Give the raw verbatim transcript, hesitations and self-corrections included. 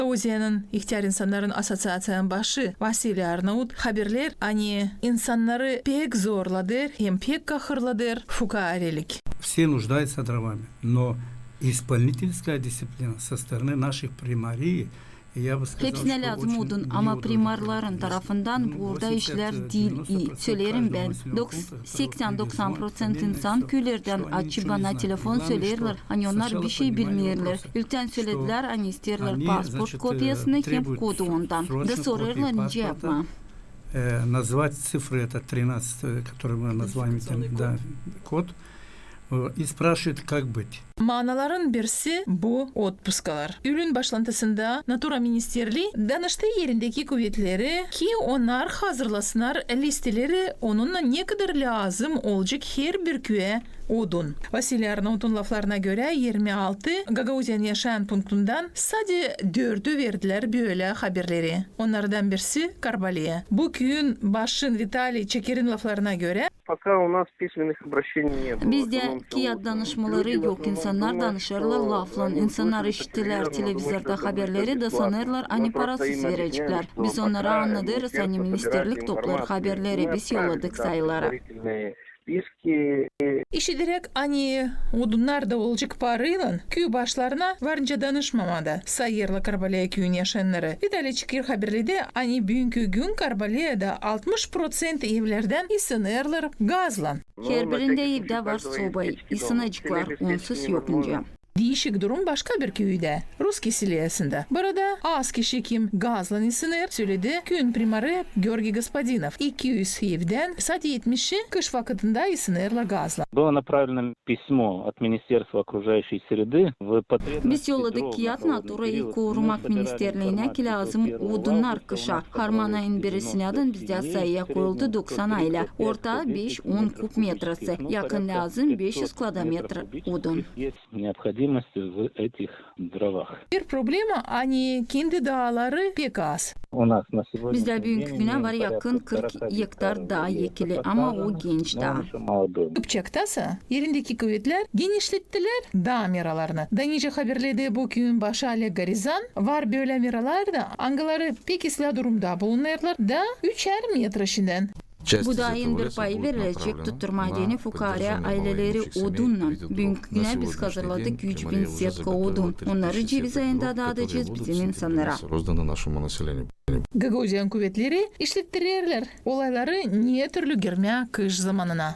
Gruziyanın ihtär insannarın assoţiaţiyanın başı Vasiliy Arnaut haberlär, ani insannarı pek zorladêr hem pek kahırladêr fukaarelik. Все нуждаются дровами, но исполнительская дисциплина со стороны наших примарий, я бы сказал, что очень неудовлетворительна. Hepsinä lääzım odun, ama primarların tarafından burada işlär diil ii. Söleerim bän, doks-, seksän doksan proţent insan küülerdän açıp bana telefon söleerlär, ani onnar bişey bilmeerlär. İlktän söledilär, ani isteerlär pasport kopiyasını hem kodu ondan. Da sorêrlar, nicä yapmaa. Э, назвать цифры, это тринадцать, э, которые мы называем, да, код, э, и спрашивают, как быть. Maanaların birisi bu otpuskalar. Ülün başlantısında Natura ministerlii danıştı erindeki kuvetleri, ki onnar hazırlasınnar listeleri, onunnan nekadar lääzım olacek herbir küüyä odun. Vasiliy Arnautun laflarına görä, irmi altı Gagauziyanın yaşayan punktundaan sade dördü verdilär bölä haberleri. Onnardan birisi Karbaleya. Bu küüyün başın Vitaliy Çekerin laflarına görä, Пока у нас письменных обращений не было. Bizdä kiyat danışmaları yok. İnsannar danışêrlar laflan. İnsannar işittilär televizorda haberleri da sanêrlar, ani parasız vereceklär. Biz onnara annadêrız, ani ministerlik toplêêr haberleri, biz yolladık sayıları. Списки. İşideräk, ani odunnar da olacek paraylan, küü başlarına varınca danışmamada, sayêrlar Karbaleya küüyün yaşayannarı. Vitaliy Çeker haberledi, ani büünkü gün Karbaleyada altmış proţent evlerdän ısınêrlar gazlan. Herbirindä evdä var soba, ısınaceklar, onsuz yok nicä. Diişik durum başka bir küüdä, Russkiy selesindä. Burada az kişi, kim gazlan ısınêr, söledi küüyün primarı Georgiy Gospodinov. İki üz evdän sade etmişi kış vakıtında ısınêrlar gazlan. Было направлено письмо от Министерства окружающей среды в потребности. Biz yolladık kiyat Natura i korumak ministerliinä, ki lääzım odunnar kışa. Harman ayın birisinädän bizdä sayıya koyuldu doksan aylä. Orta beş-on kub metrası. Yakın lääzım beş üz kvadrometr odun. Необходимость в этих дровах. Bir problema, ani kendi daaları pek az. Bizdä büünkü günä var yakın kırk gektar daa ekili, ama o genç daa. Kıpçaktasa erindeki kuvetlär genişlettilär daa meralarını. Da nicä haberledi bu küüyün başı Oleg Gorizan, var bölä meralar da, angıları pek islää durumda bulunêrlar da üçär metra şindän. Bu daayın bir payı verilecek tutturmaa deyni fukaarä ayleleri odunnan. Büünkü günä biz hazırladık üç bin setka odun. Onnarı ceviz ayında daadacez bizim insannara. Gagauziyanın kuvetleri işlettirerlär olayları ne türlü girmää kış zamanına.